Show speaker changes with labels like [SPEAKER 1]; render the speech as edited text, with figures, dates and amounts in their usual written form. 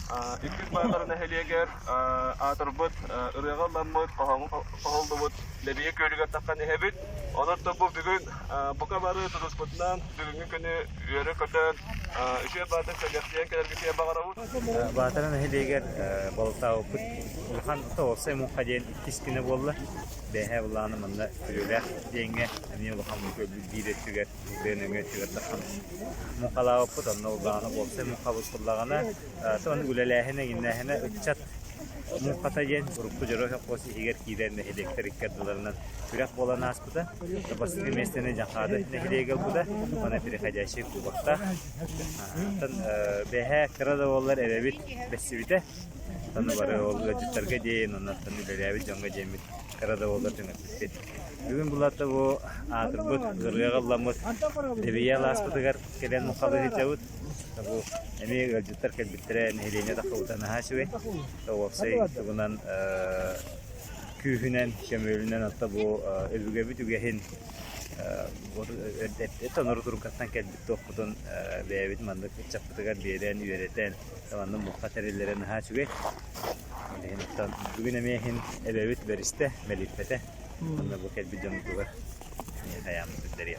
[SPEAKER 1] Иккис Баатара нэһилиэгэр аатырбыт ырыаҕа ылламмыт, хоһооҥҥо хоһуллубут Лэбийэ күөлүгэр тахсан иһэбит. Онон бу бүгүн бука бары тутуспутунан бүгүҥҥү күнү үөрэ-көтөн, үчүгэй баатар сэргэхсийэн кэлэргитигэр баҕарабыт.
[SPEAKER 2] Баатара нэһилиэгэр балыктаабыппыт улахан уопсай муҥха диэн иккис күнэ буолла. Бэйэһээ былаана манна Күрүөлээх диэҥҥэ эмиэ улахан муҥха өлбүт биир өттүгэр тыа нөҥүө өттүгэр тахсан муҥхалаабыппыт. Онно улаана уопсай муҥхабыт буоллаҕына, аны үлэлээһинэ, иҥиннээһинэ ыччат муҥхата диэн урукку Дьоруой сопхуос иһигэр киирэр нэһилиэктэр икки ардыларынан күрэх буолан ааспыта. Бастакы миэстэни Дьаҥхаады нэһилиэгэ ылбыта уонна переходящий кубоктаах. Оттон бэһээ кыра да буоллар эбэбит бэссибитэ. Ону бары ол ыалдьыттарга диэн, оннуттан үлэлээбит дьоҥҥо диэммит кыра да буоллар түҥэппиппит. Бүгүн булата бу аатырбыт, ырыаҕа ылламмыт Лэбийэ алааспытыгар кэлэн мухалыы сылдьабыт. Бу эмиэ ыалдьыттар кэлбиттэрэ нэһилиэнньэ тахсыбыта наһаа үчүгэй. Уопсай тугунан күүһүнэн, көмүөлүнэн отто бу өбүгэбит үгэһин эрдэттэн туруккаттан кэлбит туохпутун бэйэбит маннык ыччаппытыгар биэрэн, үөрэтэн, маннык муҥха тэриллэрэ наһаа үчүгэй. Ол иһин оттон бүгүн эмиэ иһин эбэбит бэристэ, мэлиппэтэ. Онно бу кэлбит дьоммутугар хайааммыт үрдэриэ.